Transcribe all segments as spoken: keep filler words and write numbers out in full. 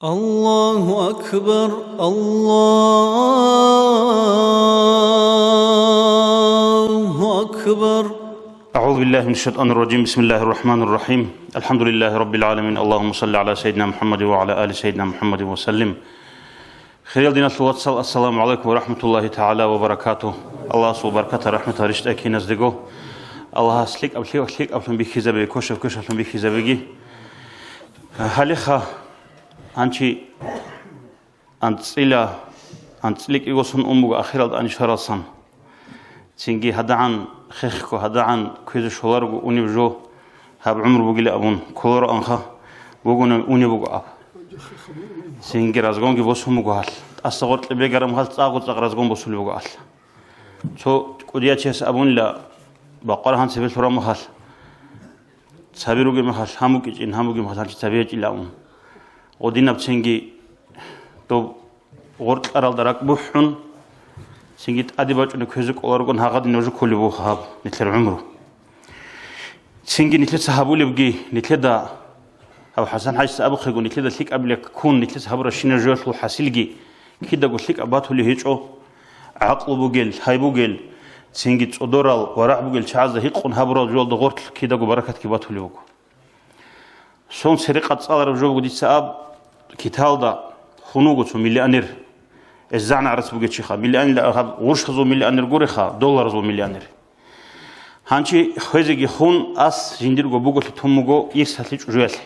الله أكبر، الله أكبر. أعوذ بالله من الشيطان الرجيم. بسم الله الرحمن الرحيم. الحمد لله رب العالمين. اللهم صل على سيدنا محمد وعلى آل سيدنا محمد وسلم. Хириял диналъул вацал, ассаламу гӀалайкум ва рахӀматуллагьи тагӀала ва баракатугь. Аллагьасул баркатал, рахӀматал рещтӀай киназдего. Аллагьас лъикӀаб-, лъикӀаблъун бихьизабе, квешаб-квешаблъун бихьизабеги. Гьалеха, гьанчи анцӀила, анцӀила кӀиго сон ун буго ахиралда анищаралсан. Цинги гьадагӀан хехго, гьадагӀан кквезе щоларого унеб жо, гьаб гӀумру бугила абун, кколароанха, бугони унеб буго аб. Цинги разгонги босун буго гьалъ. ТӀаса гъоркье бегараб гьалъ цӀакъго-цӀакъ разгон босулеб буго гьалъ. Цо кӀудияв чияс абунила, бакъвар гьанцебе лъураб махалъ, цаби ругеб махалъ гьан букӀичӀин, гьан бугеб махалъ гьанчи цаби гьечӀила абун. Гъодинаб цинги доб гъоркьаралда ракӀ бухӀун, цинги тӀаде бачӀунеб кквезе кӀоларогон гьагъадин нуж кколеб буго гьаб нилъер гӀумру. Цинги нилъеца гьабулебги, нилъеда, гьав ХӀасан-хӀажица абухъего, нилъеда лъикӀабилеб ккун, нилъеца гьабурабщинаб жоялъул хӀасилги кидаго лъикӀаб батулеб гьечӀо, гӀакълу бугел, лъай бугел, цинги цӀодорал, варагӀ бугел чагӀазда гьикъун гьабурал жоялда гъорлъ кидаго баракатги батулеб буго. Сон церекъад цӀалараб жо буго дица аб киталда хун вуго цо миллионер. Гьез загӀна гӀарац бугев чиха. Миллионер гьаб гъурщазул миллионер гуреха, долларазул миллионер. Гьанчи хвезеги хун, ас жиндирго буголъи тун буго ирсалъе чӀужуялъе.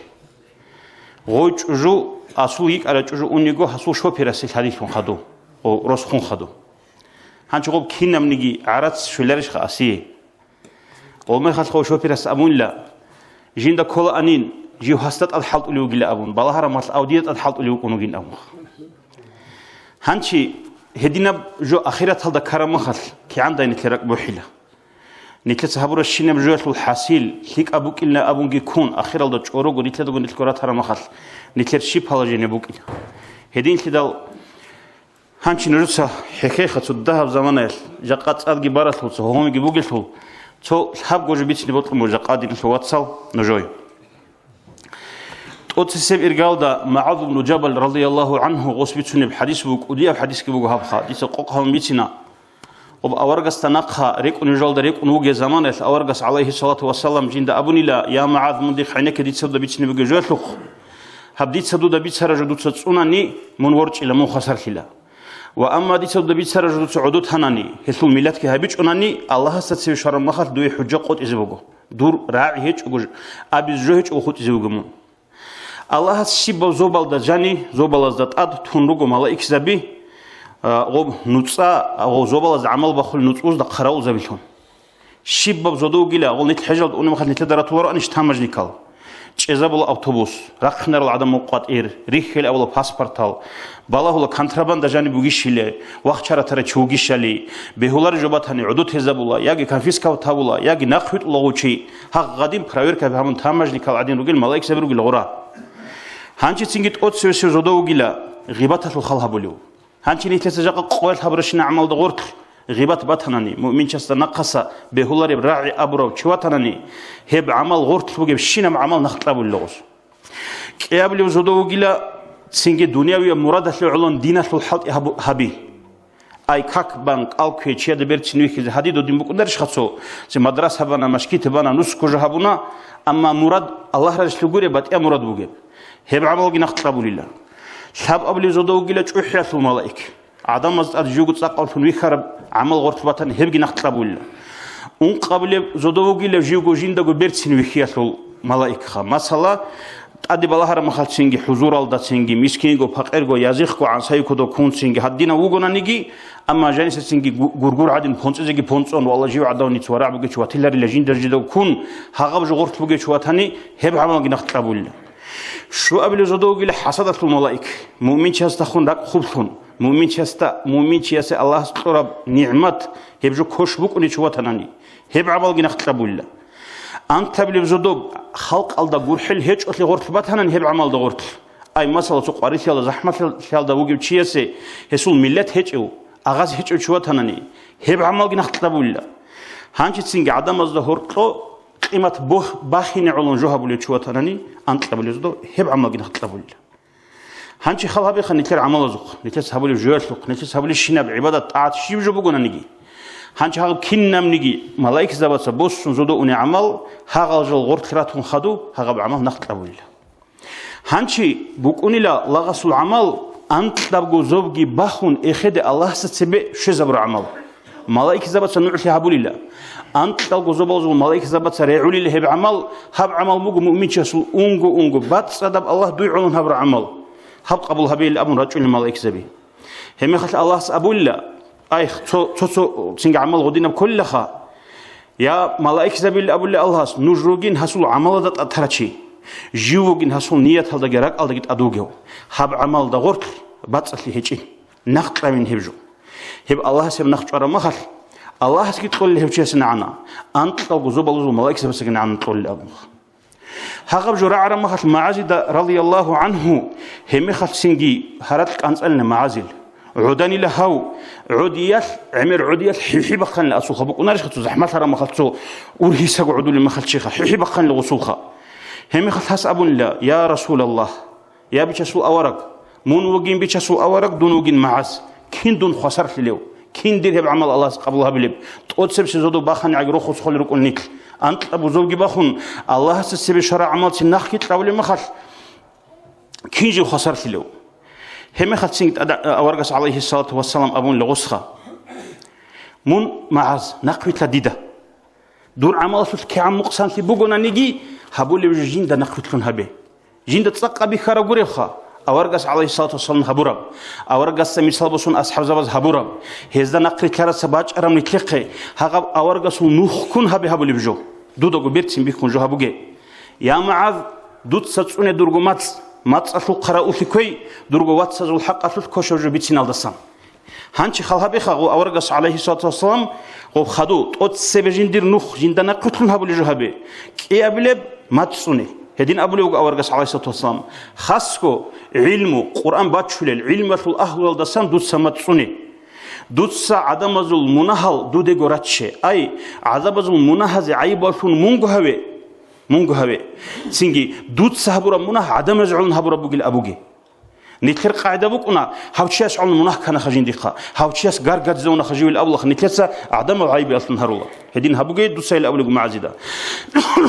Гъой чӀужу, асул йикӀара чӀужу унего, гьасул шопирасе лъадилъун хадув, о, рос хун хадув. Гьанчи гъоб кинабниги гӀарац щвеларищха асие? Гъоб мехалъ гъов шопирас абунила, жинда кколаанин, жив гьасда тӀад хӀалтӀулев вугила абун, балагьараб махалъ авдида тӀад хӀалтӀулев вукӀун вугин абун. Гьанчи гьединаб жо ахираталда ккараб махалъ, кигӀандай нилъер ракӀ бухӀила. Нилъеца гьабурабщинаб жоялъул хӀасил, лъикӀаб букӀилна абунги ккун, ахиралда чӀорого нилъедаго нилъго ратараб махалъ, нилъер щиб положение букӀила? Гьединлъидал гьанчи нужеца хӀехейха цо дагьаб заманаялъ, жакъа цӀадги баралъул, цо гьогьомиги бугелъул, цо лъабго жо бицине бокьун буго жакъа диналъул вацал нужее. ТӀоцесеб иргалда МугӀаз ибн Жабал радияллагьу гӀангьу гъос бицунеб хӀадис буго, кӀудияб хӀадисги буго гьабха, дица къокъ гьабун бицина. Гъоб аварагасда нахъа рекӀунеб жоялда рекӀун вугеб заманаялъ аварагас, гӀалайгьиссалату вассалам, жинда абунила: «Я МугӀаз, мун дихъ гӀенекке дица дуда бицине бугеб жоялъухъ. Гьаб дица дуда бицараб жо дуца цӀунани, мун ворчӀила, мун хвасарлъила. Ва амма дица дуда бицараб жо дуца гӀодо танани, гьелъул миллатги гьабичӀунани, Аллагьасда цеве щвараб махалъ дуе хӀужжа къотӀизе буго. Дур рагӀи гьечӀого, абизе жо гьечӀого хутӀизе вуго мун». Аллагьас щибаб зобалда жани, зобалазда тӀад тун руго малаикзаби, а, гъоб нуцӀа, гъоб зобалазда гӀамал бахъулел нуцӀузда хъаравулзабилъун. Щибаб зодовгила, гъол нилъ хӀежалда унеб махалъ нилъеда ратулароанищ тамажникал? ЧӀезабула автобус, рахъинарал гӀадамал къватӀир, рихьел абула паспортал, балагьула контрабанда жаниб бугищали, вахча ратарав чи вугищали, бегьулареб жо батани, гӀодо тезабула, яги конфисковать гьабула, яги нахъвитӀула гъов чи, гьагъ гъадин проверка гьабун тамажникал гӀадин ругел малаикзаби ругел гъура. Гьанчицинги тӀоцевесев зодовгила гъибаталъул хал гьабулев. Гьанчи нилъеца жакъа къоялъ гьабурабщинаб гӀамалда гъорлъ гъибат батанани, муъминчасда нахъаса бегьулареб рагӀи абурав чи ватанани, гьеб гӀамал гъорлъ бугебщинаб гӀамал нахъ кьабулила гъос. КӀиабилев зодов вугила, цинги дуниявияб мурадалъе гӀолон диналъул хӀалтӀи гьабу-, гьаби. Ай, как бан, кӀал ккве, чияда берцин вихьизе, гьадин додин букӀунарищха цо, ци мадраса бана, машгита бана, нусго жо гьабуна, амма мурад Аллагь разилъи гуреб, батӀияб мурад бугеб. Гьеб гӀамалги нахъ кьабулила. Лъабабилев зодов вугила чӀухӀиялъул малаик. ГӀадамаз тӀад живго цӀакъавлъун вихьараб гӀамал гъорлъ батани, гьебги нахъ кьабулила. Ункъабилев зодов вугила живго жиндаго берцин вихьиялъул малаикха. Масала, тӀаде балагьараб махалъ цинги хӀузуралда цинги, мискинго, пакъирго, язихъго, гӀансаги кодо ккун цинги гьадинав вугонаниги, амма жанисацинги гу-, гургур гӀадин понцӀизеги понцӀон, валла жив гӀадав ниц варагӀ бугев чи ватиларила жинда жидав ккун, гьагъаб жо гъорлъ бугев чи ватани, гьеб гӀамалги нахъ кьабулила. Щуабилев зодов вугила хӀасадалъул малаик, муъминчиясдахун ракӀ хублъун, муъминчиясда, муъминчиясе Аллагьас кьураб нигӀмат, гьеб жо квеш букӀунев чи ватанани, гьеб гӀамалги нахъ кьабулила. Анкьабилев зодов халкъалда гурхӀел гьечӀолъи гъорлъ батанани гьеб гӀамалда гъорлъ. Ай, масала, цо къварилъиялда, захӀмалъиялда вугев чиясе гьесул миллат гьечӀев, агъаз гьечӀев чи ватанани, гьеб гӀамалги нахъ кьабулила. Гьанчицинги гӀадамазда гьоркьо къимат бох-, бахине гӀолон жо гьабулев чи ватанани, анкьабилев зодов гьеб гӀамалги нахъ кьабулила. Гьанчи хал гьабеха нилъер гӀамалазухъ, нилъеца гьабулеб жоялъухъ, нилъеца гьабулеб щинаб гӀибадат-тӀагӀат щиб жо бугонаниги. Гьанчи гьаб кинабниги малаикзабаца босун зодо уни гӀамал, гьагъал жал гъорлъ ратун хадув, гьагъаб гӀамал нахъ кьабулила. Гьанчи букӀунила лагъасул гӀамал, анкьабго зобги бахун эхеде Аллагьасда цебе щвезабура гӀамал. Малаикзабаца нугӀлъи гьабулила. Анкьалго зобалзул малаикзабаца регӀулила гьеб гӀамал, гьаб гӀамал буго муъминчиясул унго-унго бацӀцӀадаб Аллагь дуй гӀолун гьабура гӀамал. Гьаб къабул гьабейилан абун рачӀунел малаикзаби. Гьебмехалъ Аллагьас абулила, ай, цо-, цо-цо цинги гӀамал гъодинаб кколилаха. Я, малаикзабил абулила Аллагьас, нуж ругин гьасул гӀамалалда тӀатарачи. Жив вугин гьасул нияталдаги ракӀалдаги тӀад вугев. Гьаб гӀамалда гъорлъ бацӀцӀалъи гьечӀин. Нахъ кьавин гьеб жо. Гьеб Аллагьас гьеб нахъ чӀвараб махалъ, Аллагьасги кьолел гьев чиясе нагӀана, анкьалго зобалазул малаикзабасаги нагӀана кьолел абунха. Гьагъаб жо рагӀараб махалъ МагӀазида, радияллагьу гӀанху, гьебмехалъ цинги гьаракь кӀанцӀалина МагӀазил. ГӀоданила гьав, гӀодиялъ, гӀемер гӀодиялъ хӀихӀи бахъанила асулха букӀунарищха цо захӀмалъараб махалъ цо ургьисаго гӀодулеб махалъ чиха, хӀихӀи бахъанила гъусулха. Гьебмехалъ гьас абунила: «Я Расулаллагь, я Бичасул авараг, мун вугин Бичасул авараг, дун вугин МагӀаз, кин дун хвасарлъилев? Кин дир гьеб гӀамал Аллагьас къабул гьабилеб? ТӀоцебсе зодов баханигӀаги рохус холел рукӀун нилъ. Анкьаб бузовги бахун, Аллагьасда цебе щвараб гӀамалцин нахъги кьабулеб махалъ, кин жив хвасарлъилев?» Гьебмехалцин тӀада-, аварагас, гӀалайгьиссалату вассалам, абунила гъусха: «Мун, МагӀаз, нахъвилъа дида. Дур гӀамалалъулъ кигӀан мукъсанлъи бугонаниги, гьабулеб жо жинда нахъвилълъун гьабе». Жинда цӀакъ абихьараб гуребха, аварагас, гӀалайгьиссалату вассалам, гьабураб, аварагасда мисал босун асхӀабзабаз гьабураб, гьезда нахъ рилълъараса бачӀараб нилъехъе, гьагъаб аварагасул нухкун гьабе гьабулеб жо. Дудаго берцин бихьун жо гьабуге. Я МагӀаз, дуца цӀуне дурго мацӀ, мацӀалъул хъараулъи кквей, дурго вацазул хӀакъалъулъ ккошаб жо бициналдасан. Гьанчи хал гьабеха гъо аварагас, гӀалайгьиссалату вассалам, гъоб хаду, тӀоцебе жиндир нух жинда нахъвилълъун гьабулеб жо гьабе. КӀиабилеб мацӀ цӀуне. Гьедин абулеб буго аварагас, гӀалайгьиссалату вассалам: «Хасго гӀилму, Къуръан бачулел гӀилмалъул агьлуялдасан дуца мацӀ цӀуне. Дуца гӀадамазул мунагьал дудего рачче. Ай, гӀадамазул мунагьазе гӀайибаллъун мунго гьаве, мунго гьаве. Цинги дуца гьабураб мунагь гӀадамазе гӀолун гьабураб бугил абуге». Нилъер къагӀида букӀуна, гьав чияс гӀоло мунагь кканаха жиндихъа, гьав чияс гаргадизавунаха живил абулаха, нилъеца гӀадамал гӀайибиялъун гьарула. Гьедин гьабуге, дуца ил абулеб МагӀазида.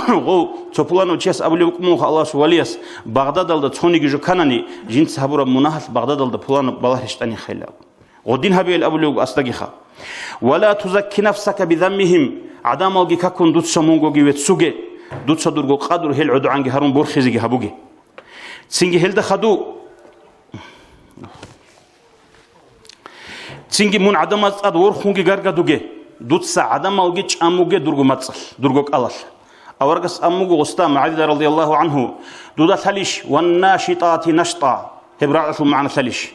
Гъов, цо пуланав чияс абулеб букӀун муха Аллагьасул валияс, Багъдадалда цониги жо кканани, жинца гьабураб мунагьалъ Багъдадалда пуланаб балагь рещтӀани хайилан. Гъодин гьабе ил абулеб буго асдаги ха. «Ва ла тузакки нафсака бидаммигьим», гӀадамалги какун дуца мунгоги веццуге, дуца дурго къадру гьел гӀодогӀанги гьарун борхизеги гьабуге. Цинги гьелда хаду, цинги мун гӀадамаз тӀад ворхунги гаргадуге, дуца гӀадамалги чӀамуге дурго мацӀалъ, дурго кӀалалъ. Аварагас аммуго гъоста МагӀазида радияллагьу гӀанху: «Дуда лъалищ, ваннашитӀати наштӀа», гьеб рагӀдалъул магӀна лъалищ?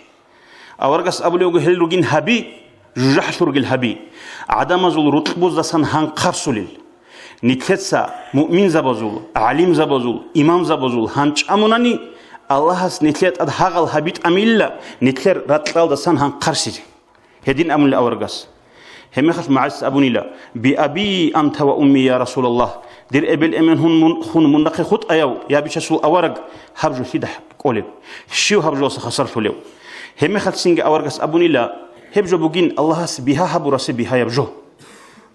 Аварагас абулев вуго: «Гьел ругин гьаби, жужахӀлъургил гьаби, гӀадамазул рукьбуздасан гьанхъарсулел. Нилъеца муъминзабазул, гӀалимзабазул, имамзабазул гьанчӀ амунани, Аллагьас нилъее тӀад гьагъал гьаби тӀамилла, нилъер ракьалдасан гьанхъарсизе». Гьедин амулел аварагас. Гьебмехалъ МагӀазис абунила: «Би аби анта ва умми, я Расулаллагь! Дир эбел-эмен хун мун, хун мун нахъе хутӀаяв, я Бичасул авараг, гьаб жо лъида кӀолеб? Щив гьаб жоласа хвасарлъулев?» Гьебмехалцинги аварагас абунила: «Гьеб жо бугин Аллагьас бигьа гьабурасе бигьаяб жо.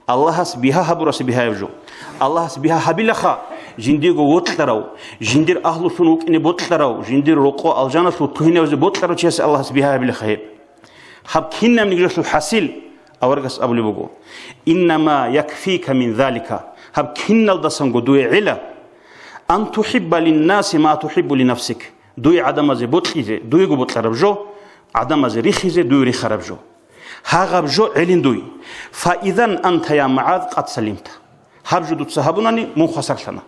Аллагьас бигьа гьабурасе бигьаяб жо. Аллагьас бигьа гьабилаха, жиндирго вокьарав, жиндир агьлулъун вукӀине бокьарав, жиндир рокъо алжаналъул тугьинавзе бокьарав чиясе Аллагьас бигьа гьабилаха гьеб». Гьаб кинабниги жолъул хӀасил, аварагас абулеб буго: «Иннама якфика мин залика», гьаб киналдасанго дуе гӀела, «ан тухӀибба линнаси ма тухӀиббу линафсик», дуе гӀадамазе бокьизе дуего бокьараб жо, гӀадамазе рихизе дуе рихараб жо. Гьагъаб жо гӀелин дуй. «Фаизан анта, я МагӀаз, къад салимта». Гьаб жо дуца гьабунани, мун хвасарлъана.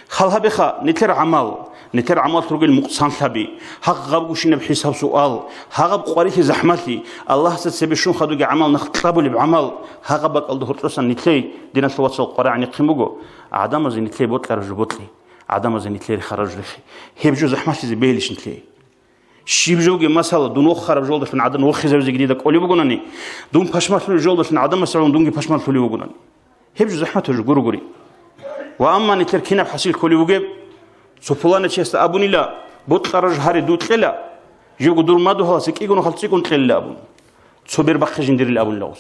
Хал гьабеха, нилъер гӀамал, нилъер гӀамалалъ ругел мукъсанлъаби, гьагъ гъабгушинаб хӀисаб-суал, гьагъаб къварилъи-захӀмалъи, Аллагьасда цебе щун хадуги гӀамал нахъ кьабулеб гӀамал, гьагъаб бакӀалда гьоркьосан нилъей, диналъул вацал, къварагӀни хъин буго, гӀадамазе нилъей бокьараб жо бокьи, гӀадамазе нилъей рихараб жо рихи. Гьеб жо захӀмалъизе бегьилищ нилъее? Щиб жоги, масала, дун вохараб жолдалъун гӀадан вохизавизеги дида кӀолеб бугонани, дун пашмалъулеб жолдалъун гӀадамас гӀолун дунги пашмалъулев вугонани. Гьеб жо захӀмат жо гуро-гури. Ва амма нилъер кинаб хӀасил кколев вугеб? Цо пуланав чиясда абунила, бокьараб жо гьаре дуе кьела, Живго дур мадугьаласе кӀигун хал цӀикӀкӀун кьелила абун. Цо бер бахъе жиндирил абунила гъос.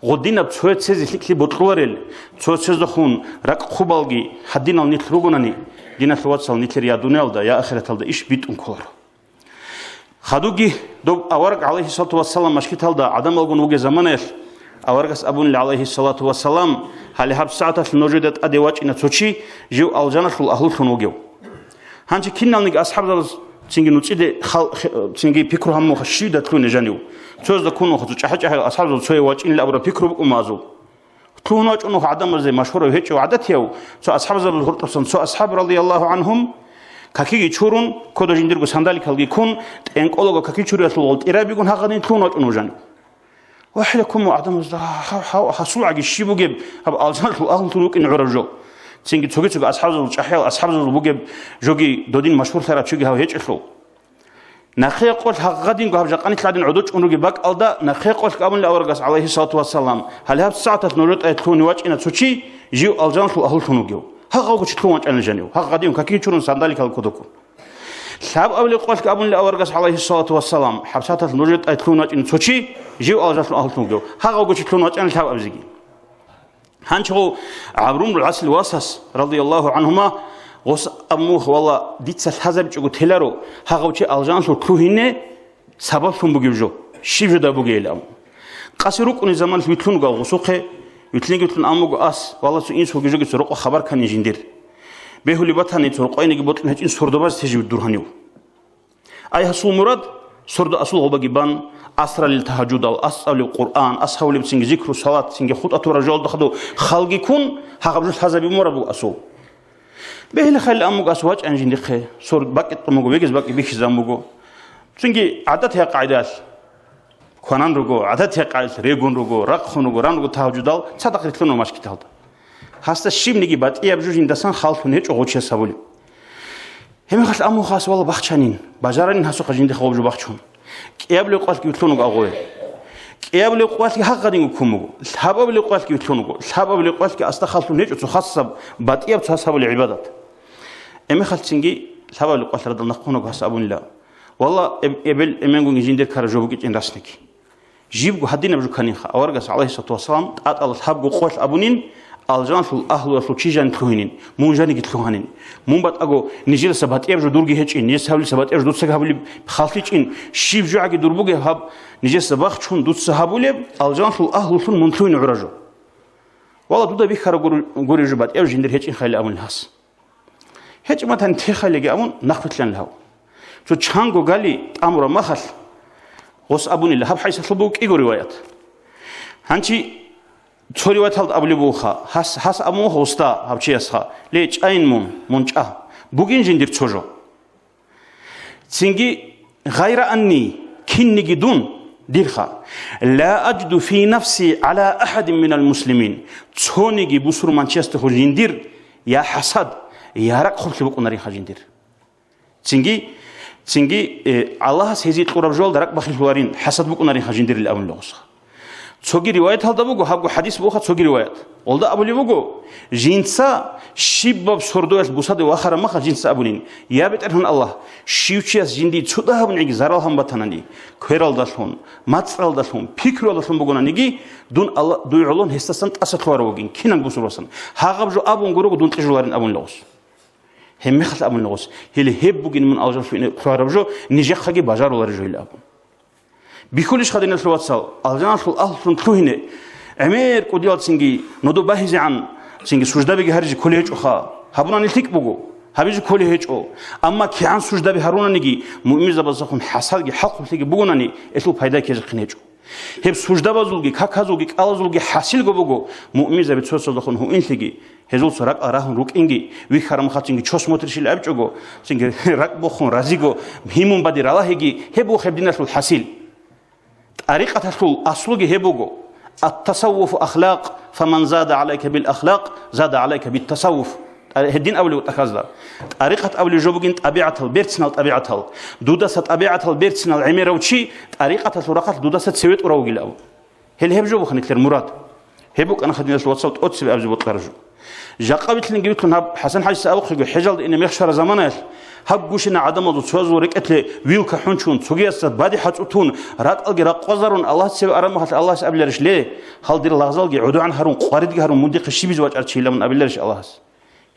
Гъодинаб цояцезе лъикӀлъи бокьуларел, цояцездехун ракӀ хъубалги гьадинал нилъ ругонани, диналъул вацал, нилъер я дуниялда, я ахираталда иш битӀун кколаро. Хадуги доб авараг, гӀалайгьиссалату вассалам, машгиталда гӀадамалгун вугеб заманаялъ, аварагас абунила, гӀалайгьиссалату вассалам, гьале гьаб сагӀаталъ нужеда тӀаде вачӀина цо чи, жив алжаналъул агьлулъун вугев. Гьанже киналниги асхӀабзабаз цинги нуцӀиде хал-, хе-, цинги пикру гьаммуха щивда лъугьине жанив. Цоязда ккун вуха цо чӀахӀи-чӀахӀиял асхӀабзабаз цое вачӀинилан абураб пикру букӀун вазул. Лъугьун вачӀун вуха гӀадамазде машгьурав гьечӀев гӀадатияв цо асхӀабзабаз гъуртӀасан цо асхӀаб, радияллагьу гӀанхум, какиги чурун, кодо жиндирго сандаликалги ккун, тӀенкӀолого каки чуриялъул гъол тӀирабигун гьагъадин лъугьун вачӀун вужанив. ВахӀилакум гӀадамазда гьав-, гьав-, гьасул гӀаги щиб бугеб гьаб алжаналъул агьлулъун вукӀин гӀураб жо? Цинги цоги-цоги асхӀабзабазул, чӀахӀиял асхӀабзабазул бугеб жоги додин машгьурлъараб чиги гьав гьечӀелъул. Нахъе къолъ гьагъадинго гьаб жакъа нилъ гӀадин гӀодор чӀун ругеб бакӀалда, нахъе къолъ абунила аварагас, гӀалайгьиссалату вассалам, гьале гьаб сагӀаталъ нужер тӀаде лъугьине вачӀина цо чи, жив алжаналъул агьлулъун вугев. Гьагъавго чи лъугьун вачӀанила жанив. Гьагъадин каки чурун сандаликал кодо ккун. Лъабабилеб къолъ абунила аварагас, гӀалайгьиссалату вассалам, гьаб сагӀаталъ нужер тӀаде лъугьун вачӀина цо чи, жив алжаналъул агьлулъун вугев. Гьагъавго чи лъугьун вачӀанила лъабабизеги. Гьанчго ГӀамру ибн гӀасил васас, радияллагьу гӀанхума, гъос абун вуха, валла, дица лъазабичӀого теларо, гьагъав чи алжаналъул лъугьине сабаблъун бугев жо, щиб жода бугейилан. Къаси рукӀуней заманалъ вилълъун вуго гъосухъе, вилълъинги вилълъун абун буго ас, валла, цо инсулги жоги цо рокъо хабар ккани жиндир. Бегьулеб батани, цо рокъойниги бокьун гьечӀин сордобазе тежив дур гьанив. Ай гьасул мурад, сордо асул гъобаги бан, асралил тагьажудал, ас цӀалулеб Къуръан, ас гьавулеб цинги зикру, салат, цинги хутӀа тураб жоялда хадув халги ккун, гьагъаб жо лъазаби мураб буго асул. Бегьилихъайилан абун буго ас вачӀани жиндихъе, сорд бакӀи тӀун буго, вегиз бакӀи бихьизабун буго. Цинги гӀадатиял къагӀидалъ кванан руго, гӀадатиял къагӀидалъ регун руго, рахъун руго, ран руго тагьажудал, цадахъ рилълъун руго машгиталда. Гьасда щибниги батӀияб жо жиндасан халлъун гьечӀо гъов чияс гьабулеб. Гьебмехалъ абун буго ас, валла, бахчанин, бажаранин гьасухъа жиндихъ гъоб жо бахчун. КӀиабилеб къоялъги вилълъун вуго агъове. КӀиабилеб къоялъги гьагъадинго ккун буго. Лъабабилеб къоялъги вилълъун вуго. Лъабабилеб къоялъги асда халлъун гьечӀо цо хасаб батӀияб цо гьас гьабулеб гӀибадат. Гьебмехалъ цинги лъабабилеб къоялъ радал нахъун вуго гьас абунила, валла, эб-, эбел-эменгунги жиндир ккараб жо букӀинчӀин расниги. Жибго гьадинаб жо кканинха, аварагас, гӀалайгьиссалату вассалам, тӀатӀала лъабго къоялъ абунин, алжаналъул агьлуялъул чи жаниб лъугьинин, мун жаниги лъугьанин. Мун батӀаго нижедаса батӀияб жо дурги гьечӀин, нижеца гьабулеб батӀияб жо дуца гьабулеб халлъичӀин, щиб жогӀаги дур бугеб гьаб, нижеца бахчун дуца гьабулеб, алжаналъул агьлулъун мун лъугьин гӀураб жо. Валла, дуда бихьараб гур-, гуреб жо батӀияб жиндир гьечӀинхайилан абунила гьас. ГьечӀеб батани, техайилан абун, нахъвилълъанила гьав. Цо чанго гали тӀамураб мехалъ, гъос абунила, гьаб хӀадисалъул буго кӀиго риваят. Гьанчи цо риваяталда абулеб бугоха, гьас, гьас абун буго гъосда, гьав чиясха, ле, чӀайин мун, мун чӀа. Бугин жиндир цо жо. Цинги, гъайра анни, кинниги дун, дирха, ла аджиду фи нафси гӀала ахадин минал муслимин, цониги бусурманчиясдехун жиндир я хӀасад, я ракӀ хъублъи букӀунаринха жиндир. Цинги, цинги, э, Аллагьас гьезие кьураб жоялда ракӀ бахиллъуларин, хӀасад букӀунаринха жиндирил абунила гъосха. Цоги риваяталда буго, гьабго хӀадис бугоха цоги риваят. Гъолда абулеб буго, жинца щибаб сордоялъ бусаде вахараб мехалъ жинца абунин, я БетӀергьан Аллагь, щив чияс жиндие цо дагьабун гӀиги зарал гьабун батанани, квералдалъун, мацӀалдалъун, пикруялдалъун бугонаниги, дун Аллагь, дуй гӀолон гьесдасан тӀаса лъугьарав вугин, кинаб бусурбасан. Гьагъаб жо абун гурого дун кьижуларин абунила гъос. Гьебмехалъ абунила гъос, гьеле гьеб бугин мун алжан лъугьине лъугьараб жо, нижехъаги бажарулареб жо гьел абун. Бихьулищха, диналъул вацал, алжаналъул агьлулъун лъугьине? ГӀемер кӀудиял цинги нодо багьизегӀан, цинги суждабиги гьаризе кколей гьечӀоха. Гьабунани лъикӀ буго, гьабизе кколей гьечӀо. Амма кигӀан суждаби гьарунаниги, муъминзабаздехун хӀасадги хӀалхъублъиги бугонани, гьелъул пайда ккезехъин гьечӀо. Гьеб суждабазулги, каказулги, кӀалазулги хӀасилго буго, муъминзаби цо-цоздехун гьуинлъиги, гьезул цо ракӀал рагьун рукӀинги, вихьараб мехалъ цинги чос мотришил абичӀого, цинги ракӀ бохун разиго, гьимун баде ралагьиги, гьеб буго гьеб диналъул хӀасил. ТӀарикъаталъул аслуги гьеб буго: «Ат-тасаввуфу ахлакъ, фаман зада гӀалайка бил ахлакъ, зада гӀалайка бит тасаввуф». ТӀа-, гьедин абулеб тӀахьазда. ТӀарикъат абулеб жо бугин тӀабигӀатал, берцинал тӀабигӀатал. Дудаса тӀабигӀатал берцинал гӀемерав чи тӀарикъаталъул рахъалъ дудаса цеве тӀурав вугилан. Гьел гьеб жо бухъана нилъер мурад. Гьеб букӀана, диналъул вацал, тӀоцебе абизе бокьараб жо. Жакъа вилълъинги вилълъун гьаб ХӀасан-хӀажица абухъего, хӀежалде ине мех щвараб заманаялъ Гьаб гущина гӀадамазул цоязул рекӀелъе вилка хӀунчун, цогиясда бадихӀа цӀутун, ракӀалги ракъвазарун, Аллагьас цеве араб мехалъ Аллагьас абиларищ: «Ле, гьал дир лагъзалги гӀодогӀан гьарун, къваридги гьарун, мун дихъе щибизе вачӀарав чи?» — иламун абиларищ Аллагьас?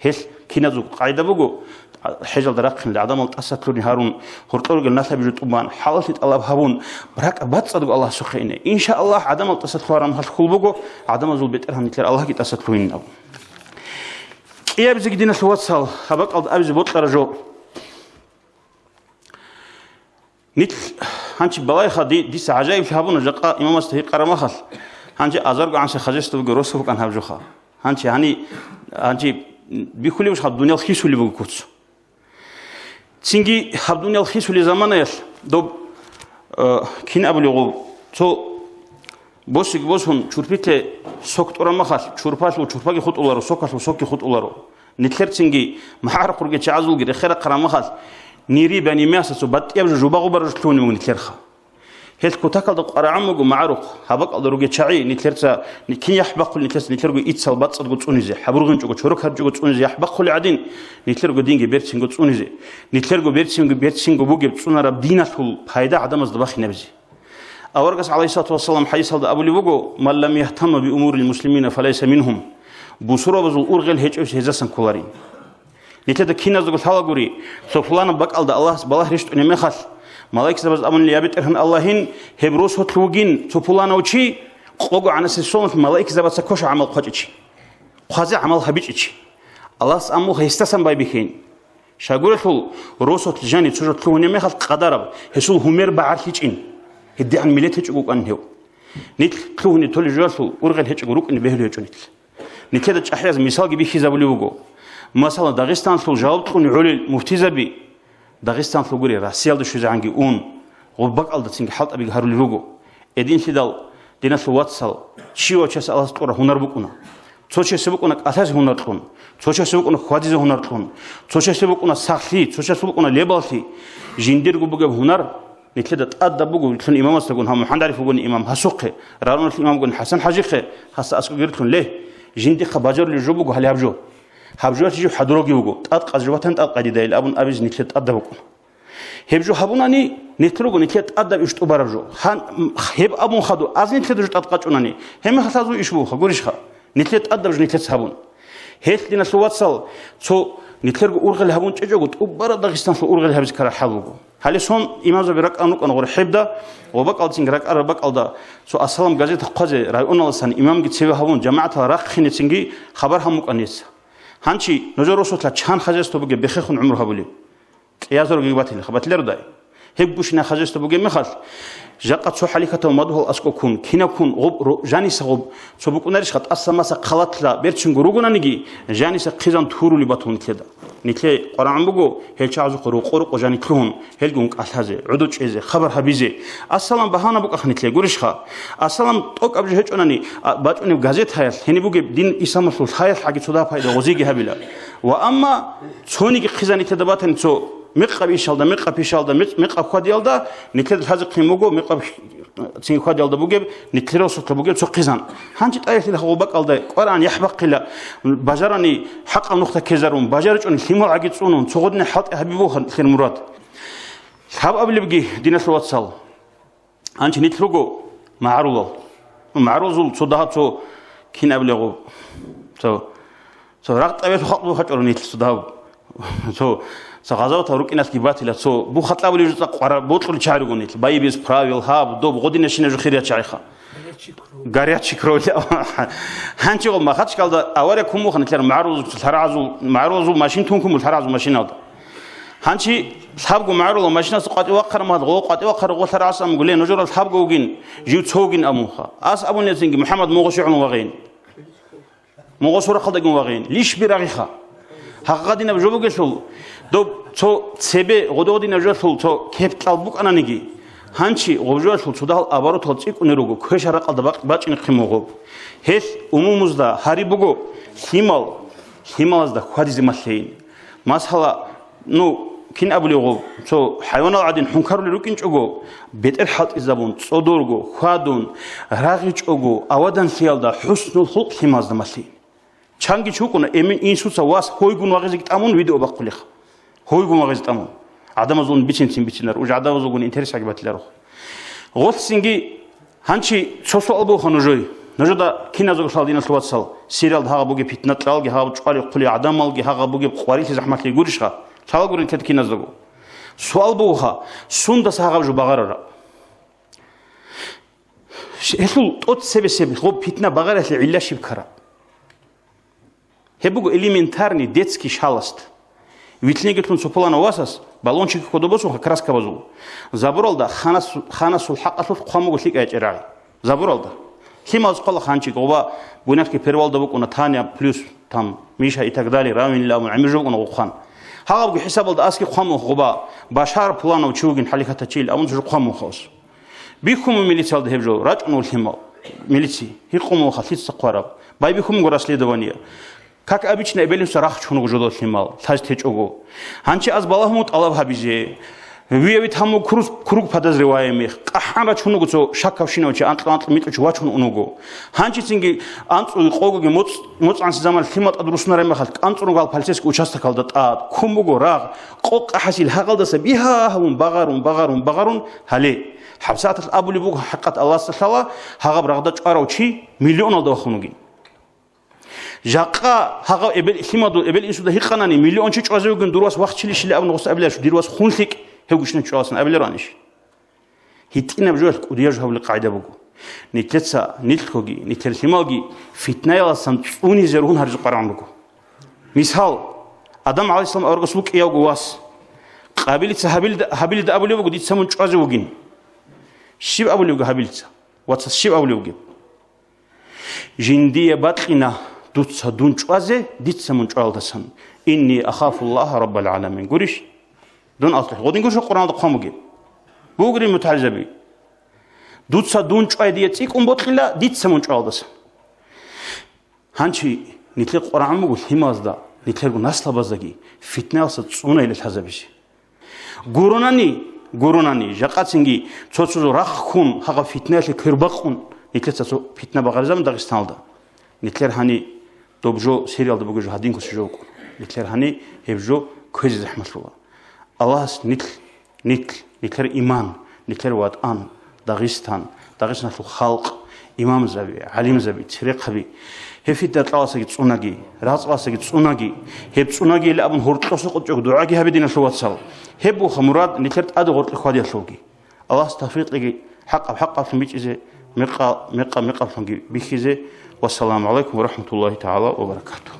Гьелъ киназул къагӀида буго, хӀежалда рахъинилан гӀадамал тӀасалъугьун гьарун, гьоркьор ругел налъаб жо тӀубан, хӀалаллъи тӀалаб гьабун, ракӀ бацӀцӀадго Аллагьасухъе ине. Иншааллагь, гӀадамал тӀасалъугьараб мехалъ хьул буго, гӀадамазул бетӀергьан нилъер Аллагьги тӀасалъугьинин абун. КӀиабизеги, диналъул вацал, гьаб бакӀалда абизе бокьараб жо. Нилъ гьанчи балайха ди-, дица гӀажаиблъи гьабуна жакъа имамасда гьикъараб мехалъ, гьанчи азарго гӀанси хазесда бугеб росу букӀан гьаб жоха. Гьанчи гьани, гьанчи бихьулеб буго гьаб дуниял хисулеб буго куц. Цинги гьаб дуниял хисулеб заманаялъ доб, э, кин абулеб гъуб, цо босиги босун, чурпилъе сок тӀураб мехалъ, чурпалъул чурпаги хутӀуларо, сокалъул сокги хутӀуларо. Нилъерцинги магӀарухъ ругел чагӀазулги рехе рахъараб мехалъ, нири бани мяса цо батӀияб жо жубагъубараб жо лъугьунеб буго нилъерха. Гьелъ кутакалда къварагӀун буго магӀарухъ, гьаб бакӀалда ругел чагӀи нилъерца, ни-, кин яхӀ бахъулел нилъерца, нилъерго ицал бацӀцӀадго цӀунизе, хӀабургъинчӀого, чорок гьаричӀого цӀунизе яхӀ бахъулел гӀадин, нилъерго динги берцинго цӀунизе, нилъерго берцинго, берцинго бугеб цӀунараб диналъул пайда гӀадамазда бахинабизе. Аварагас, гӀалайгьиссалату вассалам, хӀадисалда абулеб буго: «Ман лам яхтамма би умурил муслимина, фалайса мингьум». Бусурбабазул ургъел гьечӀев гьезасан кколарин. Нилъеда киназдаго лъалагури, цо пуланаб бакӀалда Аллагьас балагь рещтӀунеб мехалъ, малаикзабаз абунила: «Я БетӀергьан Аллагьин, гьеб росулъ вугин цо пуланав чи, къого гӀанасеб соналъ малаикзабаца квеша гӀамал хъвачӀичи. Хъвазе гӀамал гьабичӀичи. Аллагьас аммуха гьесдасан байбихьин». Щайгурелъул, росулъ жанив цо жо лъугьунеб мехалъ къадараб, гьесул гьумер багӀарлъичӀин, гьедигӀан миллет гьечӀого вукӀанин гьев. Нилъ лъугьине толеб жоялъул ургъел гьечӀого рукӀине бегьулев гьечӀо нилъ. Нилъеда чӀахӀияз мисалги бихьизабулеб буго. Масала, Дагъистаналъул жаваб кьуне гӀолел муфтизаби, Дагъистаналъул гури, Россиялда щвезегӀанги ун, гъуб бакӀалдацинги хӀалтӀабиги гьарулел руго. Эдинлъидал, диналъул вацал, чи ва чияс Аллагьас кьураб гьунар букӀуна. Цо чиясе букӀуна кӀалъазе гьунар кьун, цо чиясе букӀуна хьвадизе гьунар кьун, цо чиясе букӀуна сахлъи, цо чиясе букӀуна лебаллъи. Жиндирго бугеб гьунар нилъеда тӀадаб буго, нилъер имамасдагун, гьав МухӀаммад ГӀариф вугони имам, гьасухъе, рагӀуналъ имам вугони ХӀасан-хӀажихъе, гьасда аскӀобги рилълъун: «Ле, жиндихъа бажарулеб жо буго гьале гьаб жо. Гьаб жоялъе жив хӀадуравги вуго, тӀадкъазе жо ватани тӀадкъай дида», — ил абун абизе нилъер тӀадаб букӀуна. Гьеб жо гьабунани, нилъ руго нилъер тӀадаб иш тӀубараб жо. Гьан, гьеб абун хадуб, аз нилъеда жо тӀадкъачӀунани, гьеб мехалъ гьазул иш бугоха, гурищха? Нилъер тӀадаб жо нилъеца гьабун. Гьелъ, диналъул вацал, цо нилъерго ургъел гьабун чӀечӀого, тӀубараб Дагъистаналъул ургъел гьабизе ккараб хӀал буго. Гьале сон имамзаби ракӀан рукӀана гъур хӀебда, ва бакӀалдацин ракӀараб бакӀалда цо «Ассалам» газета хъвазе районалдасан имамги цеве гьавун, жамагӀатал рахъинецинги хабар гьабун букӀана гьес. Гьанчи нужер росулъа чан хозяйство бугеб бехехун гӀумру гьабулеб? КӀиязарги батила, хабалъиларо дай. Гьеб гущина хозяйство бугеб мехалъ, жакъа цо хӀалихьатав мадугьал аскӀов ккун, кинав ккун, гъуб ро-, жаниса гъуб, цо букӀунарищха, тӀаса-маса халатла берцинго ругонаниги, жаниса хъизан турулеб батун нилъеда. Нилъее къварагӀун буго гьел чагӀазухъе рокъо-рокъо жанив лъугьун, гьелгун кӀалъазе, гӀодов чӀезе, хабар гьабизе. Ассалам багьана букӀаха нилъее, гурищха? Ассалам тӀокӀаб жо гьечӀонани, а, бачӀунеб газетаялъ, гьениб бугеб дин исламалъул лъаялъ гьаги цо дагьаб пайда гъозиги гьабила. Ва амма цониги хъизан нилъеда батани, цо мекъаб ишалда, мекъаб пишалда, мекъ-, мекъаб хьвадиялда нилъеда лъазехъин буго, мекъаб цин хьвадиялда бугеб, нилъер росулъа бугеб цо хъизан. Гьанчи тӀайилъила гъо бакӀалда, КъваргӀан яхӀ бахъила, бажарани хӀакъаб нухда ккезарун, бажаричӀони лъимал гӀаги цӀунун, цо гъодине хӀалтӀи гьабиб буго нилъер мурад. Лъаб абулебги, диналъул вацал, гьанчи нилъ руго магӀарулал. МагӀарулазул цо дагьаб цо кин абулеб гъо, цо, цо рагъ тӀабелъул халкъ буго гьачӀо нилъ цо дагьаб. Цо, цо гъазаватал рукӀиналъги батила, цо буха кьабулеб жо цӀакъ къвара бокьулел чагӀи руго нилъ. Бои без правил, гьаб, доб, гъодинашина жо хирия чагӀиха. Горячий кровь. Гьанчи гъо Махачкалда авария ккун буха нилъер магӀарулазул лъарагӀазул, магӀарулазул машин тун ккун буго лъарагӀазул машиналда. Гьанчи лъабго магӀарулал машинаса къватӀив вахъараб мехалъ, гъо къватӀив вахъараб гъо лъарагӀасан абуго: «Ле, нужерал лъабго вугин, жив цо вугин», — абунха. Ас абунецинги: «МухӀаммад, мугъо щигӀун вагъин. Мугъо сурахъалдагун вагъин. Лиш би рагъиха». Гьагъадинаб жо бугелъул, доб цо цебе гъододинаб жоялъул цо кеп-кьал букӀананиги, гьанчи гъоб жоялъул цо дагьал оборотал цӀикӀкӀунел руго, квешал ракъалда бакъ-, бачӀинехъин буго. Гьелъ умумузда гьари буго лъимал, лъималазда хьвадизе малъейин. Масала, ну, кин абулев гъо, цо хӀайванал гӀадин хӀункарулел рукӀинчӀого, бетӀер хӀалтӀизабун, цӀодорго, хьвадун, рагъичӀого, аваданлъиялда хӀуснул хулкъ лъималазда малъи. Чанги чи вукӀуна, эмен инсуца вас гьойгун вагъизеги тӀамун видео бахъулеха. Гьойгун вагъизе тӀамун. ГӀадамазулгун бицин-цин бицинар, уже гӀадамазулгун интерес гьаги батиларо. Гъолъ цинги гьанчи цо суал бугоха нужее. Нужеда киназего лъала, диналъул вацал, сериалда гьагъаб бугеб питна, кьалги гьагъаб чӀвали хъули гӀадамалги, гьагъаб бугеб къварилъи захӀмалъи гурищха? Лъала гурин кьед киназего. Суал бугоха, сундаса гьагъаб жо багъарараб? Гьелъул тӀоцебесеб гъоб питна багъаралъе гӀилла щиб ккараб? Гьеб буго элементарный детский шалость. Вилълъинеги лъун цо пуланав васас баллончик кодобосунха краскабазул. Забуралда ханас-, ханасул хӀакъалъулъ хъван буго лъикӀай чӀерагӀи. Забуралда. Лъималаз хъвала ханчик, гъоба гуняхъги первалда букӀуна Таня плюс, там, Миша и так далее, равенила абун гӀемер жо букӀуна гъухъан. Гьагъабги хӀисабалда аски хъван мух гъоба Башар пуланав чи вугин хӀалихьатачил абун жо хъван мухаус. Бихьун милициялда гьеб жо, рачӀун вуго лъимал. Милици, гьикъун вуго лъица хъвараб. Байбихьун буго расследование. Как обычно, эбел-инсуда рахчун вуго жодор лъимал, лъаз течӀого. Гьанчи аз балагьун вуго тӀалаб гьабизе. Выявить гьабун вуго круг, круг подозреваемых. КъахӀан рачун вуго цо шаккавщинав чи, анкьа-анкьа микьучи вачун ун вуго. Гьанчицинги анцӀуги къогоги моцӀ-, моцӀанси заман лъимал тӀад руснарай мехалъ, кӀанцӀун ругал полицейский участокалда тӀад ккун буго рагъ, къокъ къахӀасил гьагъалдаса бигьа гьавун багъарун, багъарун, багъарун, багъарун, гьале. ХӀабсагӀаталъ абулеб буго, хӀакъат Аллагьасда лъала, гьагъаб рагъда чӀварав чи миллионалда вахун вугин. Жакъа гьагъав эбел-, лъимадул эбел-инсуда гьикъанани, миллион чи чӀвазе вугин, дур вас вахчилищали абун гъос абиларищ, дир вас хун лъикӀ, гьев гушин чӀваласан абилароанищ? ГьитӀинаб жоялъ кӀудияб жо гьабулеб къагӀида буго. Нилъеца, нилъгоги, нилъер лъималги фитнаяласан цӀунизе ругьун гьаризе къваригӀун руго. Мисал, Адам гӀалайгьиссалам аварагасул кӀиявго вас. Къабилица Гьабилда-, Гьабилида абулеб буго, дица мун чӀвазе вугин. Щиб абулеб буго Гьабилица? Вацас щиб абулеб бугеб? Жиндие бакьина дуца дун чӀвазе, дица мун чӀвалдасан. Инни ахафуллагьа раббал гӀаламин. Гурищ? Дун алкьи. Гъодин гурищ Къуръаналда хъван бугеб? Бугри мутагӀилзаби. Дуца дун чӀвай дие цӀикӀкӀун бокьила, дица мун чӀвалдасан. Гьанчи нилъер къварагӀун буго лъималазда, нилъерго наслабаздаги фитнаялъа цӀунайилан лъазабизе. Гуронани, гуронани, жакъацинги цо-цо рахъун, гьагъаб фитнаялъе квербакъун, нилъеца цо фитна багъаризабун Дагъистаналда. Нилъер гьани доб жо сериалда бугеб жо гьадинго жо букӀун. Нилъер гьани гьеб жо кквезе захӀмалъула. Аллагьас нилъ, нилъ, нилъер иман, нилъер ватӀан, Дагъистан, Дагъистаналъул халкъ, имамзаби, гӀалимзаби, церехъаби, гьеб фитна кьаласаги цӀунаги, рагъ цӀаласаги цӀунаги, гьеб цӀунагийилан абун гьоркьоса къотӀчӀого дугӀаги гьабе, диналъул вацал. Гьеб буха мурад нилъер тӀаде гъоркье хьвадиялъулги. Аллагьас тавфикъ кьеги, хӀакъаб хӀакъаблъун бичӀчӀизе, мекъа-, мекъаб мекъаблъунги бихьизе. Вассаламу гӀалайкум ва рахӀматуллагьи тагӀала ва баракатугь.